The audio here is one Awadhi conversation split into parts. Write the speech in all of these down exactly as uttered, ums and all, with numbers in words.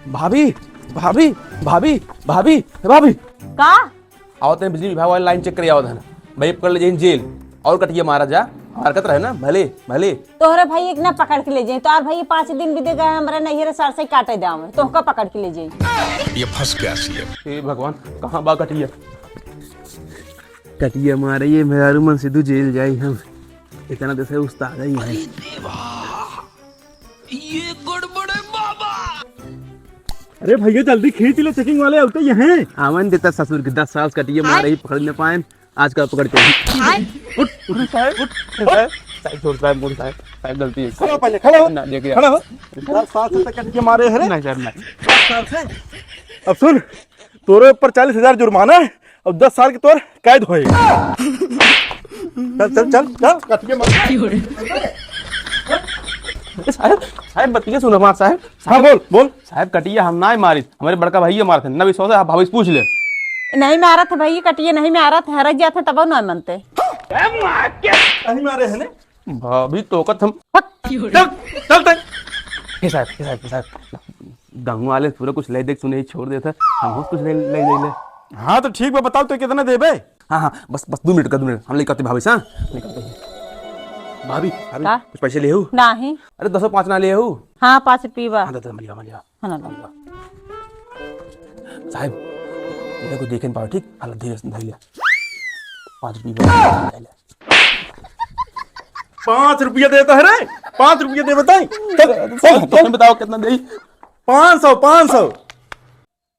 भाभी, भाभी, भाभी, भाभी, हे भाभी। का? आवत हैं बिजली विभाग वाले लाइन चेक करे आवत हैं ना। भाई पकड़ ले जाइन जेल। और कटिया मारा जा। हरकत रहे ना, भले, भले। तोहरे भाई एक ना पकड़ के ले जाए। तोहर भाई पाँच दिन भी दे गए, हमरे नैहरे सार से काटे दाम। तोहका पकड़ के ले जाए। ये फंस गया सीएम। हे भगवान, कहाँ बा कटिया? कटिया मारे ये मेहरारू मन सिद्धू जेल जाई हम। इतना देश है उस्ताद है ये। अरे देवा, ये गड़बड़ है बाबा। अरे भैया जल्दी खींच ले, चेकिंग वाले आते ये हैं। आवन देता ससुर के दस साल से कटिया मारे ही पकड़ न पाए, आज का पकड़ के। उठ, उठ साहब, उठ, उठ। साहब, साहब, छोड़ साहब, मोड़ साहब, साहब गलती है। खड़ा हो पहले, खड़ा हो। ना, देखिए। खड़ा हो। दस साल से तो कटिया मारे है रे। नहीं सर, नहीं। दस साल से। अब सुन, तोरे ऊपर चालीस हजार जुर्माना है और दस साल के तोर कैद होए। चल, चल, चल, चल, कटिया मार। ए, साहब, साहब, बतिया सुनो हमार साहब। हाँ, बोल, बोल। साहब, कटिया हम ना मारित, हमरे बड़का भैया मारत हैं। ना विश्वास है, आप भाभी से पूछ ले। नहीं मारत है भैया, कटिया नहीं मारत है, हरक जात है तब ना मनते। नहीं मारे है ने? भाभी तोकत हम। चल, चल, चल। हे साहब, हे साहब, हे साहब, गाँव वाले पूरा कुछ ले देख सुने ही छोड़ देता, हम कुछ ले, ले, ले, ले। हाँ तो ठीक बा, बताओ तो कितना देबे? हाँ, हाँ, बस, बस दो मिनट का, दो मिनट, हम लेके आते भाभी से, हाँ? लेके आते हैं। भाभी, भाभी, का? कुछ पैसे ले हो? नाही। अरे, दसो पाँच ना ले हो? हाँ, पाँच रुपये बा। हाँ, दे, दे, मलिया, मलिया। हाँ, ना, ना। साहब, मेरे को देखे न पाओ, ठीक? हालत धीरे से धर लिया। पाँच रुपये बा, ले ले। पाँच रुपया देता है रे, पाँच रुपया दे बताई। चल, चल, चल। तुम बताओ कितना दे? पाँच सौ, पाँच सौ।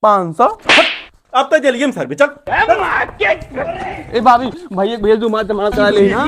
पाँच सौ? अब तो चलिए हम सर भी, चल। ए भाभी, भाई एक भेज दो, मार जमानत करा ले ना।